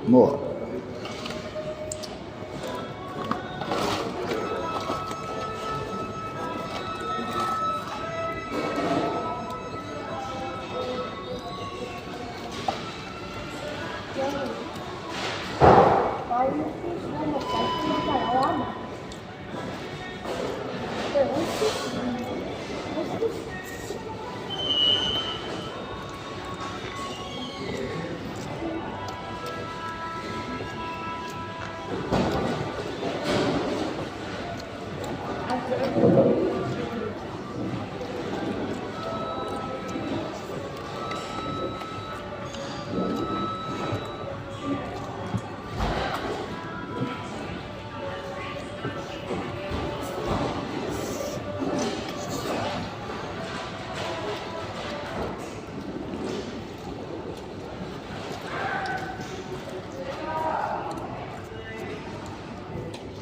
More.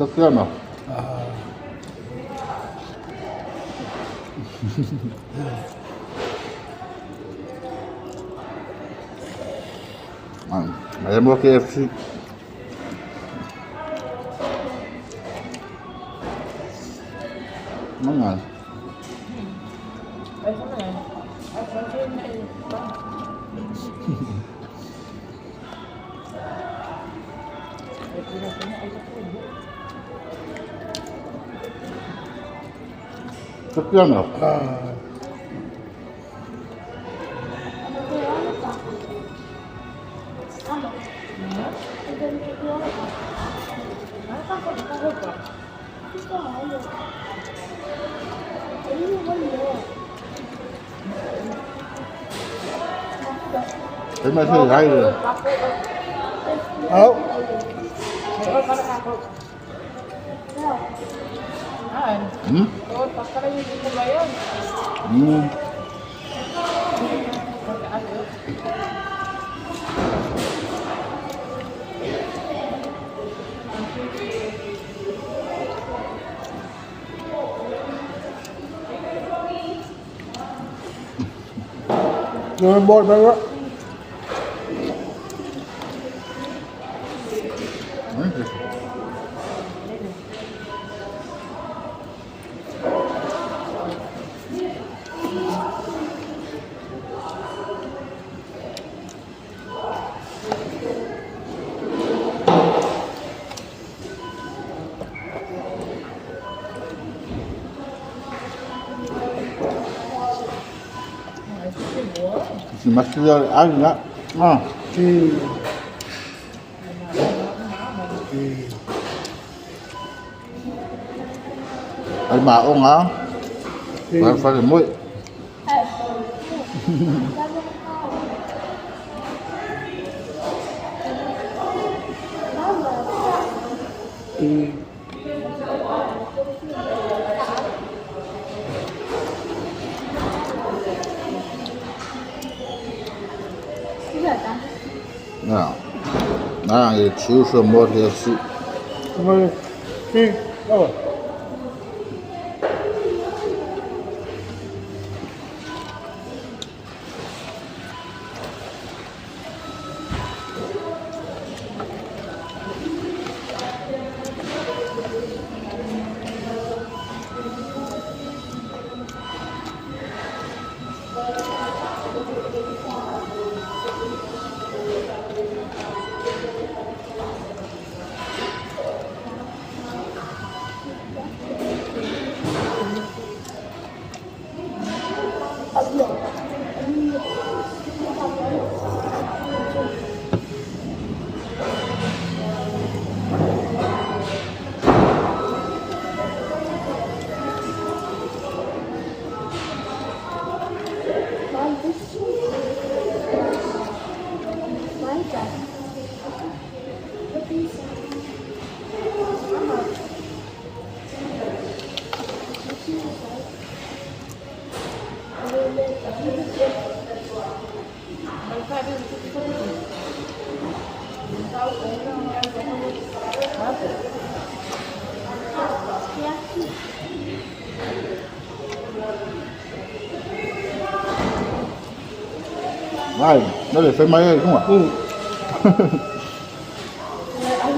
Tatiana. Ay mo KFC. Mga. Ay, sama yan. Ay, sama yan. Tatiana. Thế mà thế hay rồi. Oh. Hmm? Hmm. You want more, brother? Masih ada. Ah. Ay maong ha. Phải muối. 那也吃说摩天是。什么？对，哦。 Này, nó để phê máy không ạ? Ừ.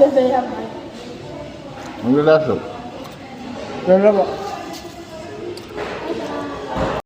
Bebe mai. Ang lalaso. Yan lang ba?